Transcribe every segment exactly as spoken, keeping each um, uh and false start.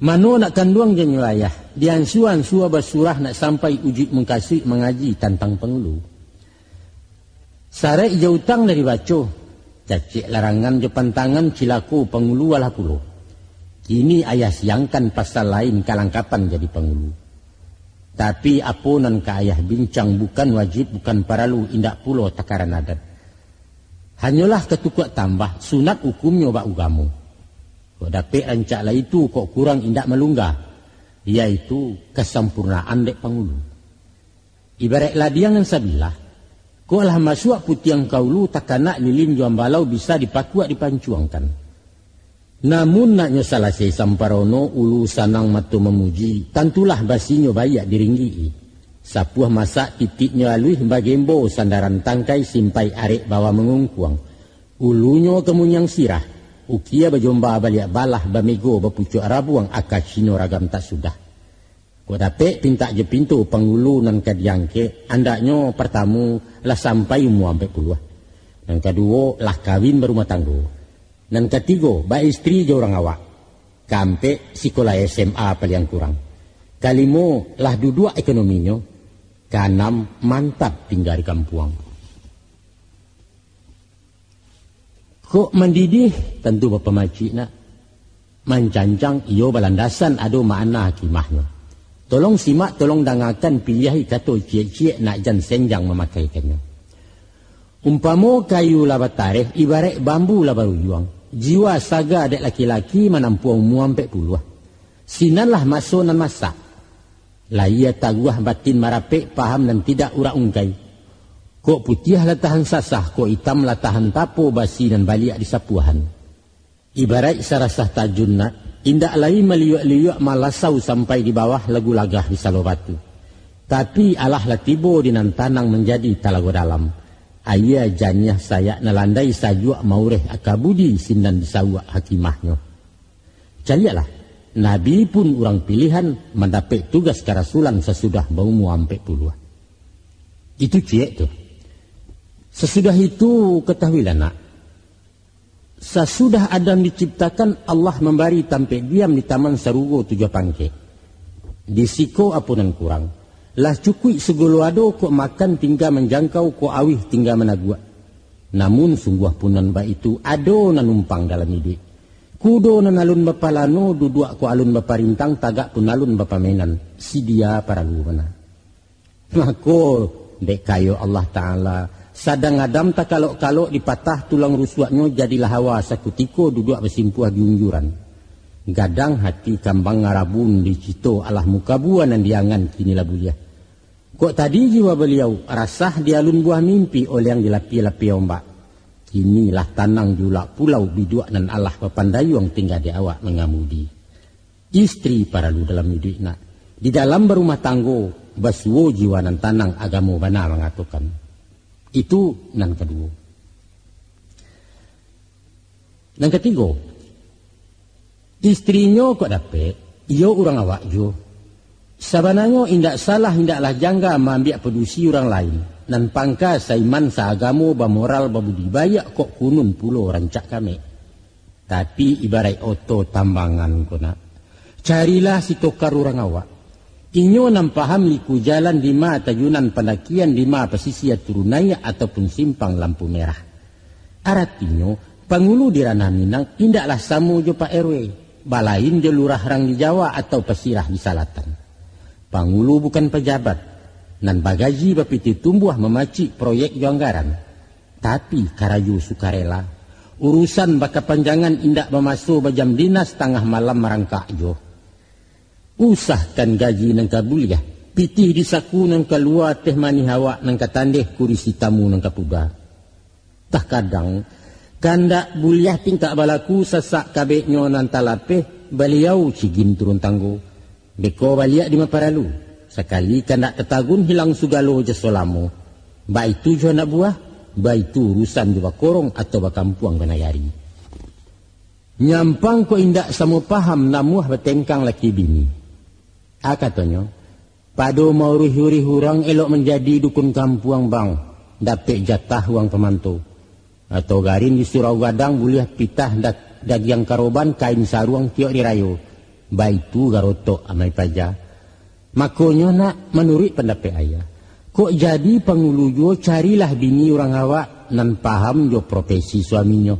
Mano nak kanduang janyo ayah, diansua-ansua basurah nak sampai ujuik mungkasuik mangaji tantang pangulu. Sarek jo utang lah dibaco, cacek larangan jo pantangan cilako pangulu alah pulo. Kini ayah siangkan pasal lain kalangkapan jadi pangulu. Tapi apo nan ka ayah bincang bukan wajib, bukan paralu, indak pulo takaran adat. Hanyolah katukuak tambah, sunat ukumnyo bak ugamo. Kok dapek rancak lai tu, kok kurang indak malungga, yaitu kasampurnaan dek pangulu. Ibaraik ladiang nan sabilah, kok lah masuak putiang ka ulu, takanak lilin jo ambalau bisa dipakuak dipancuangkan. Namun naknyo salasai samparono, ulu sanang mato mamuji, tantulah basinyo baiak diringgik-i. Sapuah masak titiknyo aluih, bagembo sandaran tangkai, simpai arek bawa mangungkuang. Ulunyo kamunyang sirah, ukia bajomba baliak balah, bamego bapucuak rabuang, aka Cino ragam tak sudah. Kok dapek pintak jo pinto pangulu nan ka diangkek, andaknyo partamo lah sampai umua ampek puluah. Nan kaduo lah kawin barumah tanggo. Nan katigo baistri jo urang awak. Kaampek sikolah S M A paliang kurang. Kalimo lah duduak ekonominyo. Kaanam mantap tingga di kampuang. Kok mandidiah, tantu bapamacik nak. Mancancang iyo balandasan ado makna hakimahnyo. Tolong simak, tolong dangakan, piliahi kato ciek-ciek nak jan senjang mamakaikannyo. Umpamo kayu lah batareh, ibaraik bambu lah barujuang, jiwa saga dek laki-laki manampuang umua ampek puluah. Sinanlah maso nan masak. Lahia taguah, batin marapek, paham nan tidak urak ungkai. Kok putiah lah tahan sasah, kok itam lah tahan tapo, basi nan baliak di sapuahan. Ibaraik sarasah tajun nak, indak lai maliuak-liuak malasau sampai di bawah lagu lagah di Salo Batu. Tapi alah lah tibo di nan tanang manjadi talago dalam. Aia janiah sayak nan landai sajuak maureh aka budi sinan disauak hakimahnyo. Caliaklah, Nabi pun urang pilihan mandapek tugas karasulan sasudah baumua ampek puluah. Itu ciek tu. Sasudah itu, katahuilah nak, sasudah Adam diciptakan, Allah mambari tampek diam di taman sarugo tujuah pangkek. Di siko apo nan kurang? Lah cukuik sagalo ado, kok makan tingga manjangkau, kok auih tingga managuak. Namun sungguah pun nan baitu, ado nan numpang dalam iduik. Kudo nan alun bapalano, duduak kok alun baparintang, tagak pun alun bapamainan. Sidia paralu bana. Mako, dek kayo Allah Ta'ala, sadang Adam takalok-kalok, dipatah tulang rusuaknyo, jadilah Hawa sakutiko duduak basimpuah di unjuran. Gadang hati kambang ngarabun, dicito alah mukabua nan diangan, kini lah buliah. Kok tadi jiwa baliau rasah di alun buah mimpi, oleang di lapia-lapia ombak. Kini lah tanang di ulak pulau, biduak nan alah bapandayuang, tingga di awak mangamudi. Istri paralu dalam iduik nak. Di dalam barumah tanggo, basuo jiwa nan tanang, agamo bana mangatokan. Itu nan kaduo. Nan katigo, istrinyo kok dapek, iyo urang awak juo. Sabananyo indak salah, indaklah jangga maambiak padusi urang lain, nan pangka, saiman, saagamo, bamoral, babudi baiak, kok kunun pulo rancak kamek. Tapi ibaraik oto tambangan ko nak. Carilah sitokar urang awak. Inyo nan paham liku jalan, dima tajunan pandakian, dima pasisia turun naiak, ataupun simpang lampu merah. Aratinyo, pangulu di ranah Minang indaklah samo jo Pak R W, balain jo lurah rang di Jawa atau pasirah di salatan. Pangulu bukan pajabat, nan bagaji bapitih tumbuah, mamacik proyek jo anggaran. Tapi karajo sukarela. Urusan bakapanjangan, indak bamaso, bajam dinas tangah malam marangkak juo. Usahkan gaji nan ka buliah, pitih di saku nan kalua, teh manih awak nan ka tandeh, kurisi tamu nan ka puga. Takadang, kandak buliah tingkak balaku, sasak kabeknyo nan talapeh, baliau cigin turun tanggo. Beko baliak dima paralu, sakali kandak tatagun, hilang sugalo jaso lamo. Baitu jo anak buah, baitu urusan jo bakorong atau bakampuang ka nagari. Nyampang kok indak samo paham, namuah batengkang laki bini. A katonyo, pado mauruih-uruih urang, elok manjadi dukun kampuang bang, dapek jatah uang pamanto. Atau garin di surau gadang, buliah pitah da-, dagiang karoban, kain saruang tiok di rayo. Baitu garotok amai paja. Makonyo nak, manuruik pandapek ayah, kok jadi pangulu juo, carilah bini urang awak nan paham jo profesi suaminyo.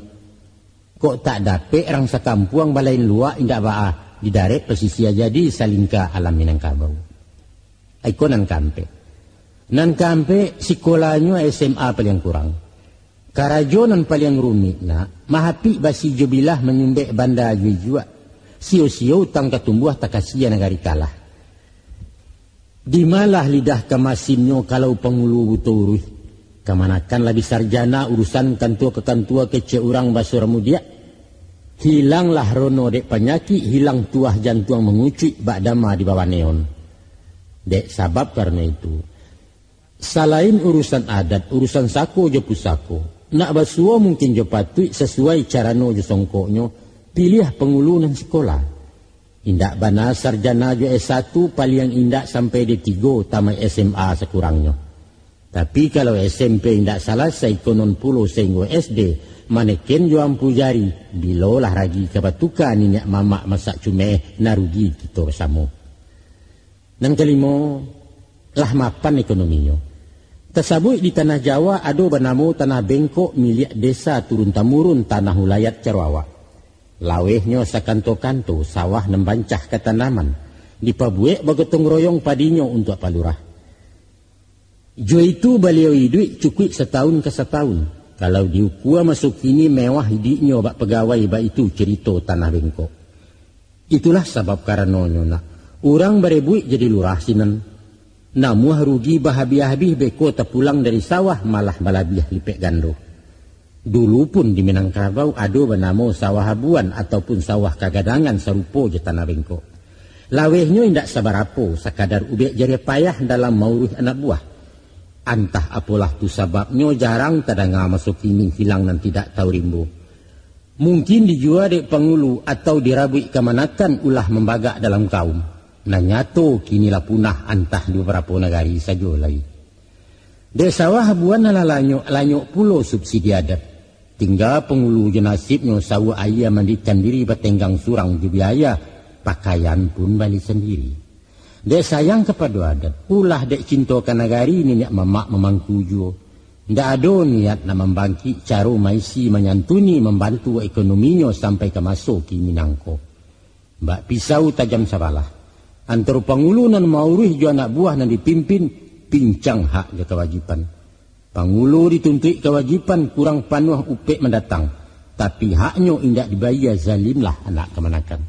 Kok tak dapek rang sakampuang balain luak indak baa, didarek pasisia jadi salingka alam Minangkabau. Iko nan kaampek. Nan kaampek, sikolahnyo S M A paliang kurang. Karajo nan paliang rumik nak, mahapik basi jo bilah, manyumbek banda jo ijuak, sio-sio utang ka tumbuah, takasia nagari kalah. Dimalah lidah kamasinnyo kalau pangulu buto uruih. Kamanakan labiah sarjana urusan kantua ka kantua, kecek urang baso ramudiak. Hilanglah rono dek panyakik, hilang tuah jantuang mangucuik bak dama di bawah neon. Dek sabab karano itu, salain urusan adat, urusan sako jo pusako, nak basuo mungkin jo patuik sasuai carano jo songkoknyo, piliah pangulu nan sikola. Indak bana sarjana jo S satu, paliang indak sampai D tigo, tamaik S M A sakurangnyo. Tapi kalau S M P indak salasai, konon pulo sainggo S D, maneken jo ampu jari, bilolah ragi ka batuka, niniak mamak masak cumeh, nan rugi kito basamo. Nan kalimo, lah mapan ekonominyo. Tasabuik di tanah Jawa ado banamo tanah bengkok, miliak desa turun-tamurun, tanah ulayat caro awak. Lawehnyo sakanto-kanto, sawah nan bancah katanaman, dipabuek bagotong royong padinyo untuak palurah. Jo itu baliau iduik cukuik satahun ka satahun. Kalau diukua maso kini, mewah iduiknyo bak pagawai, baitu carito tanah bengkok. Itulah sabab karanonyo nak, urang barebuik jadi lurah sinan. Namuah rugi bahabiah-habiah, beko tapulang dari sawah malah balabiah lipek gando. Dulu pun di Minangkabau ado banamo sawah abuan ataupun sawah kagadangan, sarupo jo tanah bengkok. Lawehnyo indak sabarapo, sakadar ubek jariah payah dalam mauruih anak buah. Antah apolah tu sababnyo, jarang tadanga maso kini hilang nan tidak tahu rimbo. Mungkin dijua dek pangulu atau dirabuik kamanakan, ulah mambagak dalam kaum. Nan nyato kini lah punah, antah di babarapo nagari sajo lai. Dek sawah abuan alah lanyok, lanyok pulo subsidi adat. Tingga pangulu jo nasibnyo, sawah aia mandikan diri, batenggang surang jo biaya pakaian pun bali sandiri. Dek sayang kapado adat, ulah dek cinto ka nagari, niniak mamak mamangku juo. Ndak ado niat nak mambangkik, caro maisi, manyantuni, mambantu ekonominyo sampai ka maso kini nangko. Bak pisau tajam sabalah, antaro pangulu nan mauruih jo anak buah nan dipimpin, pincang hak jo kawajiban. Pangulu dituntuik kawajiban, kurang panuah upek mandatang, tapi haknyo indak dibayia, zalimlah anak kamanakan.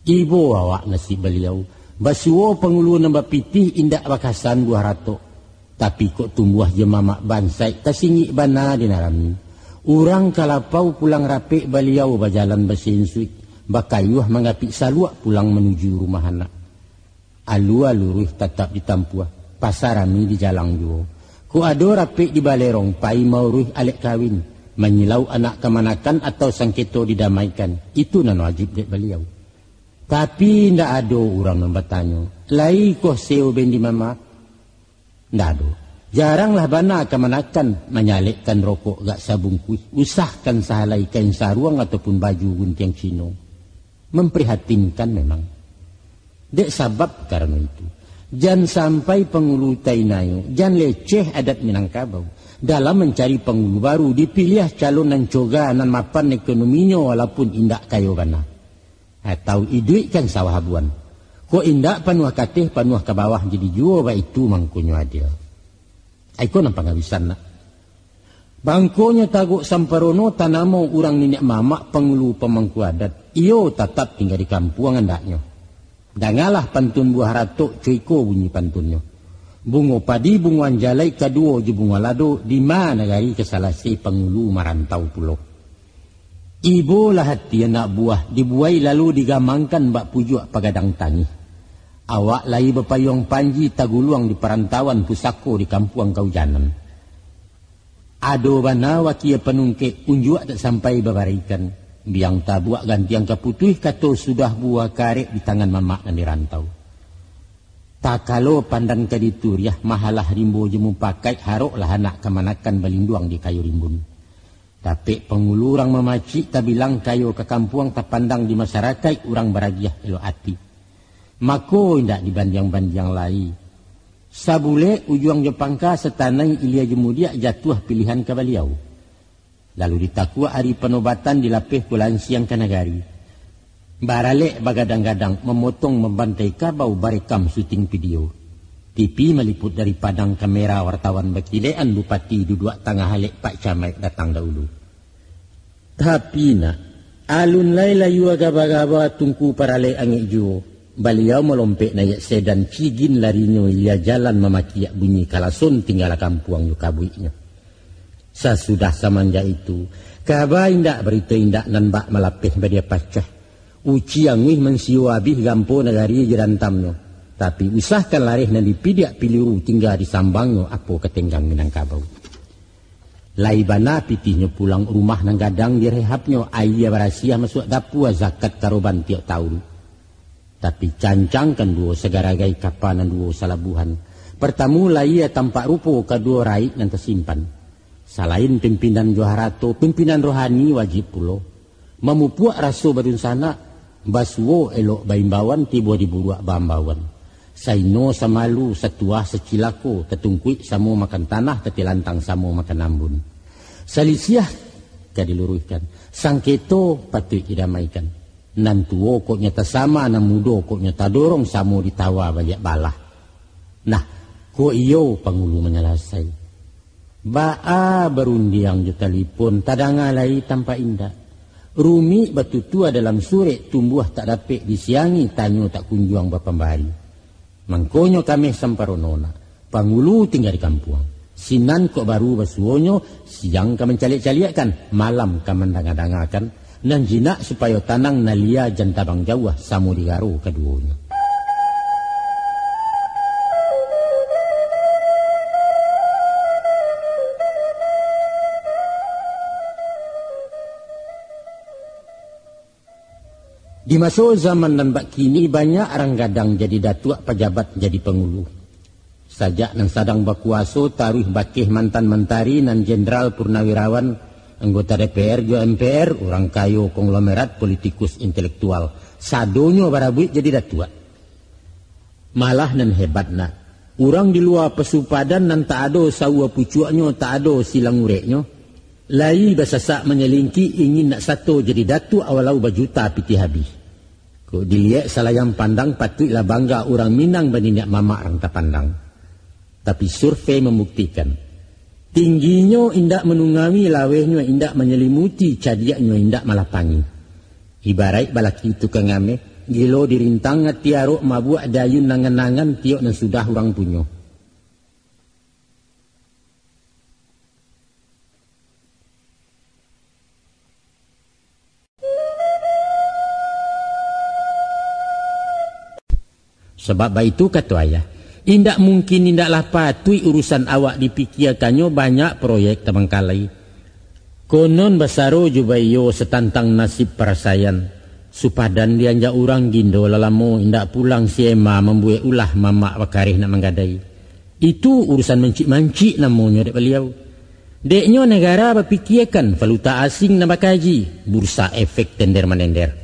Ibo awak nasib baliau, basuo pangulu nan bapitih, indak bakasan buah ratok. Tapi kok tumbuah jo mamak bansaik, tasingik bana di nan rami. Urang ka lapau pulang rapek, baliau bajalan basensuik, bakayuah mangapik saluak, pulang manuju rumah anak. Alua luruih tatap ditampuah, pasa rami dijalang juo. Kok ado rapek di balerong, pai mauruih alek kawin, manyilau anak kamanakan atau sangketo didamaikan, itu nan wajib dek baliau. Tapi indak ado urang nan batanyo, "Lai koh seo ben di mama?" Ndak ado. Jaranglah bana kamanakan manyalekkan rokok gak sabungkuih, usahkan sahalai kain saruang ataupun baju guntiang Cino. Memprihatinkan memang. Dek sabab karano itu, jan sampai pangulu tai nayo, jan leceh adat Minangkabau. Dalam mancari pangulu baru, dipiliah calon nan coga, nan mapan ekonominyo walaupun indak kayo bana. Atau iduikkan sawah abuan. Kok indak panuah kateh, panuah ka bawah jadi juo, baitu mangkonyo adil. Iko nan pangabisan nak. Bangkonyo tagok samparono, tanamo urang niniak mamak pangulu pamangku adat. Iyo tatap tingga di kampuang andaknyo. Dangalah pantun buah ratok, co iko bunyi pantunnyo. Bungo padi, bungo anjalai, kaduo jo bungo lado, di ma nagari ka salasai pangulu marantau pulo. Ibolah ati anak buah, dibuai lalu digamangkan bak pujuak pagadang tangih. Awak lai bapayuang panji taguluang di parantauan pusako di kampuang kaujanan. Ado bana wakia panungkek, unjuak tak sampai babarikan. Biang tabuak gantiang ka putuih, kato sudah buah karek di tangan mamak nan di rantau. Takalo pandan ka dituriah, mahalah rimbo jo mupakaik, haroklah anak kamanakan balinduang di kayu rimbun. Dapek pangulu urang mamacik, tabilang kayo ka kampuang, tapandang di masarakaik urang baragiah elok ati. Mako indak dibandiang-bandiang lai. Sabulek ujuang jo pangka, satanai ilia jo mudiak, jatuah pilihan ka baliau. Lalu ditakuak ari panobatan, dilapeh ko lansiang ka nagari. Baralek bagadang-gadang, mamotong mambantai kabau, barekam syuting video. T V maliput dari Padang, kamera wartawan bakilekan, bupati duduak tangah alek, pak camat datang dahulu. Tapi nak, alun lai layua gaba-gaba, tungku paralek angek juo. Baliau malompek naiak sedan, cigin larinyo ilia jalan, mamakiak bunyi kalason, tinggalah kampuang jo kabuiknyo. Sasudah samanjak itu, kaba indak barito indak, nan bak malapeh badia pacah. Uci anguih mansio abih, gampo nagari jo dantamnyo. Tapi usahkan lareh nan dipidiak piliru, tingga disambangnyo apo ka tenggang Minangkabau. Lai bana pitihnyo pulang, rumah nan gadang direhabnyo, aia barasiah masuak dapua, zakat karoban tiok taun. Tapi cancangkan duo sagaragai, kapa nan duo salabuhan. Partamo layia tampak rupo, kaduo raik nan tasimpan. Salain pimpinan jo harato, pimpinan rohani wajib pulo. Mamupuak raso badunsanak, basuo elok baimbauan, tibo di buruak baambauan. Saino samalu, satuah sacilako, tatungkuik samo makan tanah, tatilantang samo makan ambun. Salisiah ka diluruihkan, sangketo patuik didamaikan. Nan tuo kok nyo tasama, nan mudo kok nyo tadorong, samo ditawa baliak balah. Nah, kok iyo pangulu manyalasai. Baa barundiang jo talipon, tadanga lai tampak indak. Rumik batutua dalam surek, tumbuah tak dapek disiangi, tanyo tak kunjuang bapambari. Mangkonyo kameh samparono nak, pangulu tingga di kampuang. Sinan kok baru basuonyo, siang ka mancaliak-caliakkan, malam ka mandanga-dangakan, nan jinak supayo tanang, nan lia jan tabang jauah, samo digaro kaduonyo. Di maso zaman nan bak kini, banyak rang gadang jadi datuak, pajabat jadi pangulu. Sajak nan sadang bakuaso, taruih bakeh mantan mantari, nan jenderal purnawirawan, anggota D P R jo M P R, urang kayo, konglomerat, politikus, intelektual, sadonyo barabuik jadi datuak. Malah nan hebat nak, urang di lua pasupadan, nan tak ado saua pucuaknyo, tak ado silang ureknyo, lai basasak manyalingki, ingin nak sato jadi datuak walau bajuta pitih abih. Kok diliek salayang pandang, patuiklah bangga urang Minang, baniniak mamak rang tapandang. Tapi survei mambuktikan, tingginyo indak manungawi, lawehnyo indak manyalimuti, cadiaknyo indak malapangi. Ibaraik balaki tukang ameh, gilo dirintang ati arok, mabuak dayun nangan-nangan, tiok nan sudah urang punyo. Sabab baitu kato ayah, indak mungkin, indaklah patuik urusan awak dipikiakannyo, banyak proyek tabangkalai. Konon basaro jo baiyo satantang nasib parasaian. Supadan dianjak urang, gindo lah lamo indak pulang, si Ema mambuek ulah, mamak bakareh nak manggadai. Itu urusan mancik-mancik namonyo dek baliau. Deknyo nagara bapikiakan valuta asing nan bakaji, bursa efek tender-manender.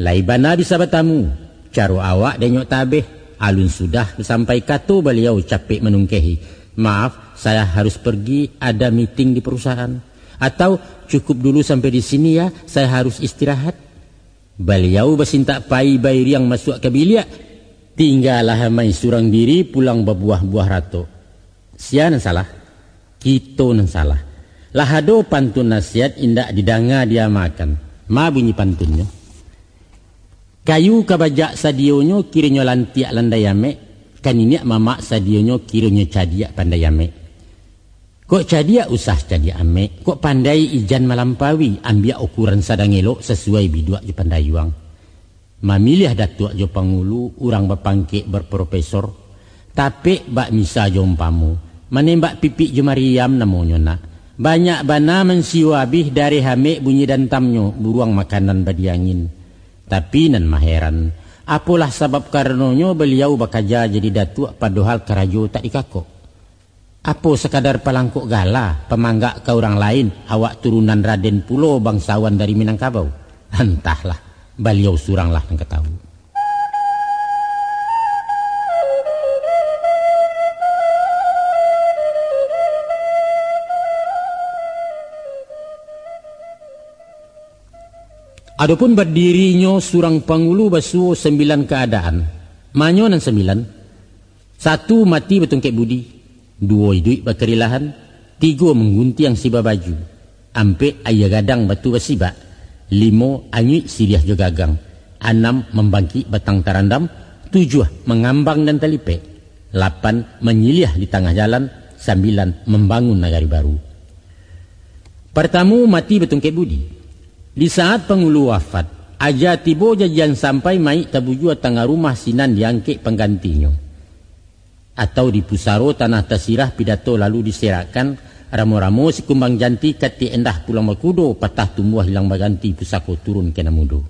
Lai bana bisa batamu, caro awak denyok tabeh, alun sudah sampai kato baliau capek manungkehi, "Maaf, saya harus pergi, ada meeting di perusahaan." Atau, "Cukup dulu sampai di sini ya, saya harus istirahat." Baliau basintak pai bairiang masuak ka biliak, tinggalah amai surang diri pulang babuah-buah ratok. Sia nan salah? Kito nan salah. Lah ado pantun nasihat indak didanga diamakan. Ma bunyi pantunnyo. Kayu kabajak sadionyo kironyo lantiak landai amek, ka niniak mamak sadionyo kironyo cadiak pandai amek. Kok cadiak usah cadiak amek, kok pandai ijan malampaui, ambiak ukuran sadang elok sasuai biduak jo pandayuang. Mamiliah datuak jo pangulu, urang bapangkek berprofesor, tapek bak misa jo umpamo, manembak pipik jo mariam namonyo nak. Banyak bana mansio abih, dareh amek bunyi dantamnyo, buruang makanan badiangin. Tapi nan maheran, apolah sabab karanonyo baliau bakaja jadi datuak, padohal karajo tak dikakok? Apo sakadar palangkok gala, pamanggak ka urang lain, awak turunan Raden pulo, bangsawan dari Minangkabau? Antahlah, baliau suranglah nan ka tahu. Adopun badirinyo surang pangulu basuo sambilan kaadaan, manyo nan sambilan, satu mati batungkek budi, duo iduik bakarilahan, tigo mangguntiang si babaju, ampek aia gadang batu basibak, limo anyuik siriah jo gagang, anam mambangkik batang tarandam, tujuah mangambang nan talipek, lapan manyiliah di tangah jalan, sambilan mambangun nagari baru. Partamu mati batungkek budi. Di saat pangulu wafat, aja tibo jajian sampai mayik tabujua tangah rumah sinan diangkek panggantinyo. Atau di pusaro tanah tasirah pidato lalu diserakkan, ramo-ramo si kumbang janti katik endah pulang bakudo, patah tumbuah hilang baganti pusako turun ka nan mudo.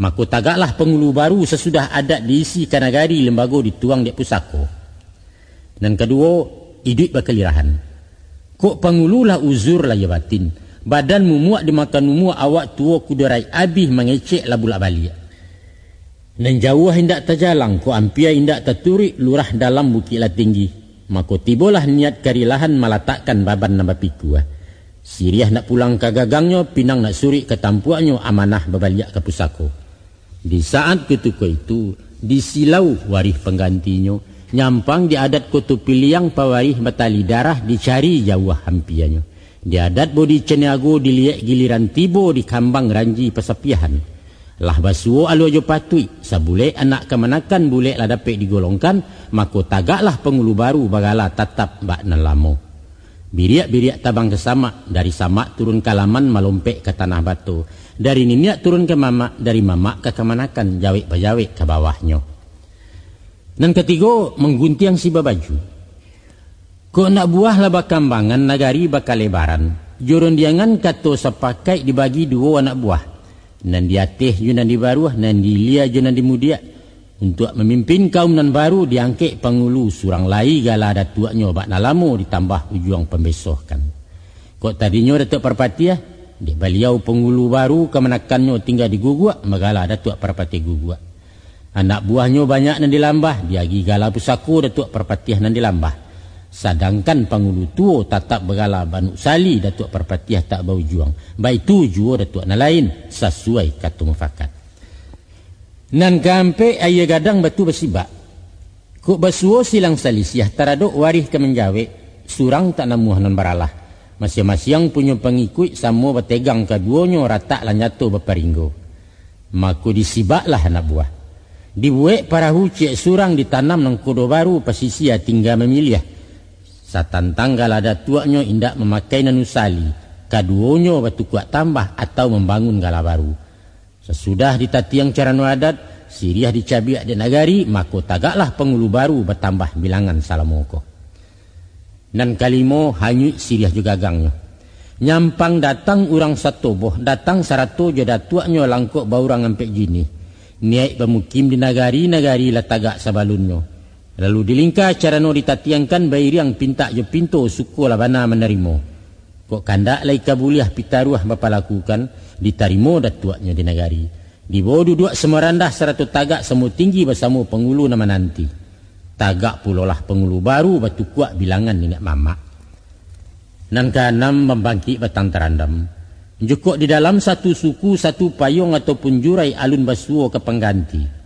Mako tagaklah pangulu baru sasudah adat diisi ka nagari lembago dituang dek pusako. Nan kaduo, iduik bakalirahan. Kok pangulu lah uzur lahia batin, badan mumuak dimakan umua awak tuo kudo rai abih mangecek lah bulak baliak. Nan jauah indak tajalang, kok ampia indak taturuik lurah dalam bukik lah tinggi. Mako tibolah niat karilahan malatakkan baban nan bapikua. Siriah nak pulang ka gagangnyo, pinang nak suruik ka tampuaknyo, amanah babaliak ka pusako. Di saat kutiko itu, disilau warih panggantinyo, nyampang di adat Koto Piliang pawarih batali darah dicari jauah ampianyo. Di adat Bodi Caniago diliek giliran tibo di kambang ranji pasapiahan. Lah basuo alua jo patuik, sabulek anak kamanakan bulek lah dapek digolongkan, mako tagaklah pangulu baru bagala tatap bak nan lamo. Biriak-biriak tabang ka samak, dari samak turun ka laman malompek ka tanah bato, dari niniak turun ka mamak, dari mamak ka kamanakan, jawek bajawek ka bawahnyo. Nan katigo, mangguntiang si babaju. Kok anak buah lah bakambangan, nagari bakalebaran, jo rondiangan kato sapakaik dibagi duo anak buah, nan di ateh jo nan di baruah, nan di ilia jo nan di mudiak. Untuak mamimpin kaum nan baru, diangkek pangulu surang lai gala datuaknyo bak nan lamo ditambah ujuang pambesohkan. Kok tadinyo Datuak Parpatiah, dek baliau pangulu baru kamanakannyo tingga di Guguak, bagala Datuak Parpatiah Guguak. Anak buahnyo banyak nan di Lambah, diagi gala pusako Datuak Parpatiah nan di Lambah. Sadangkan pangulu tuo tatap bagala Banuk Sali Datuak Parpatiah Tak Baujuang, baitu juo datuak nan lain, sasuai kato mufakat. Nan kaampek, aia gadang batu basibak. Kok basuo silang salisiah taradok warih ka manjawek, surang tak namuah nan baralah. Masiang-masiang punyo pangikuik samo bategang kaduonyo ratak lah nyato baparinggo. Mako disibaklah anak buah. Dibuek parahu ciek surang ditanam nangkodo baru pasisia tingga mamiliah. Satantang gala datuaknyo indak mamakai nan usali, kaduonyo batukuak tambah atau mambangun gala baru. Sasudah ditatiang carano adat, siriah dicabiak dek nagari, mako tagaklah pangulu baru batambah bilangan salamo ko. Nan kalimo, hanyuik siriah jo gagangnyo. Nyampang datang urang satoboh, datang sarato jo datuaknyo langkok baurang ampek jinih. Niaik bamukim di nagari, nagari lah tagak sabalunnyo. Lalu dilingka carano ditatiangkan bairiang pintak jo pinto, suko lah bana manarimo. Kok kandak lai ka buliah pitaruah bapalakukan, ditarimo datuaknyo di nagari. Dibawo duduak samo randah sarato tagak samo tinggi basamo pangulu nan mananti. Tagak pulolah pangulu baru batukuak bilangan niniak mamak. Nan kaanam, mambangkik batang tarandam. Jikok di dalam satu suku, satu payuang ataupun jurai alun basuo ka pangganti,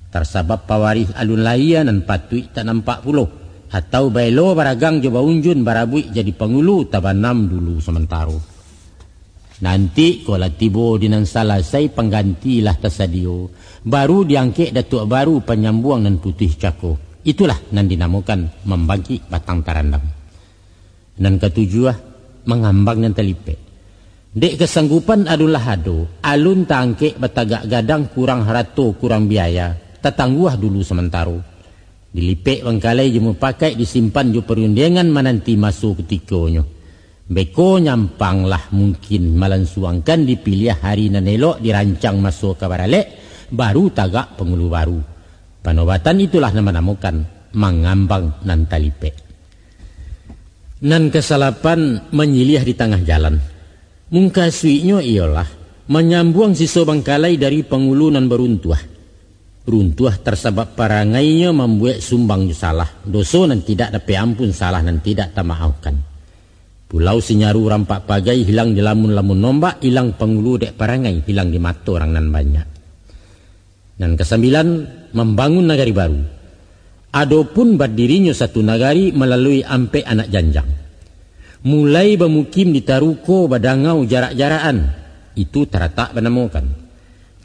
tarsabab pawarih alun lahia nan patuik tak nampak pulo, atau baelo baragang jo baunjun barabuik jadi pangulu tabanam dulu samantaro. Nanti kok lah tibo di nan salasai pangganti lah tasadio, baru diangkek datuak baru panyambuang nan putuih cako. Itulah nan dinamokan mambangkik batang tarandam. Nan katujuah, mangambang nan talipek. Dek kasanggupan alun lah ado, alun taangkek batagak gadang kurang harato kurang biaya, tatangguah dulu samantaro. Dilipek bangkalai jo mupakaik disimpan jo parundiangan mananti maso kutikonyo. Beko nyampang lah mungkin malansuangkan dipiliah hari nan elok dirancang maso ka baralek, baru tagak pangulu baru. Panobatan itulah nan manamokan mangambang nan talipek. Nan kasalapan, manyiliah di tangah jalan. Mungkasuiknyo iyolah manyambuang siso bangkalai dari pangulu nan baruntuah. Runtuah tasabab parangainyo mambuek sumbang jo salah, doso nan tidak dapek ampun, salah nan tidak tamaafkan. Pulau Sinyaru rampak pagai, hilang di lamun-lamun ombak, ilang pangulu dek parangai, hilang di mato urang nan banyak. Nan kasambilan, mambangun nagari baru. Adopun badirinyo satu nagari malalui ampek anak janjang. Mulai bamukim di taruko, badangau jarak-jarakan, itu taratak banamokan.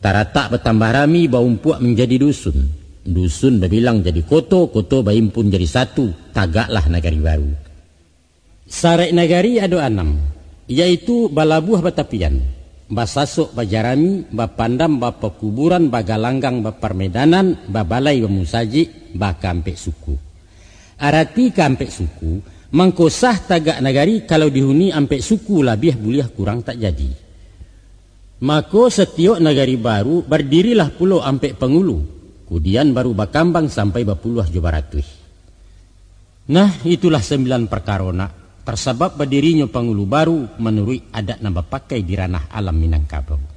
Taratak batambah rami, baumpuak manjadi dusun. Dusun babilang jadi koto, koto baimpun jadi satu, tagaklah nagari baru. Sarek nagari ado anam, yaitu balabuah batapian, basasok bajarami, bapandam bapakuburan, bagalanggang baparmedanan, babalai bamusajik, bakaampek suku. Arati kaampek suku, mangko sah tagak nagari kalau dihuni ampek suku, labiah buliah, kurang tak jadi. Mako, satiok nagari baru bardirilah pulo ampek pangulu, kudian baru bakambang sampai bapuluah jo baratuih. Nah, itulah sambilan parkaro nak, tasabab badirinyo pangulu baru manuruik adat nan bapakai di ranah alam Minangkabau.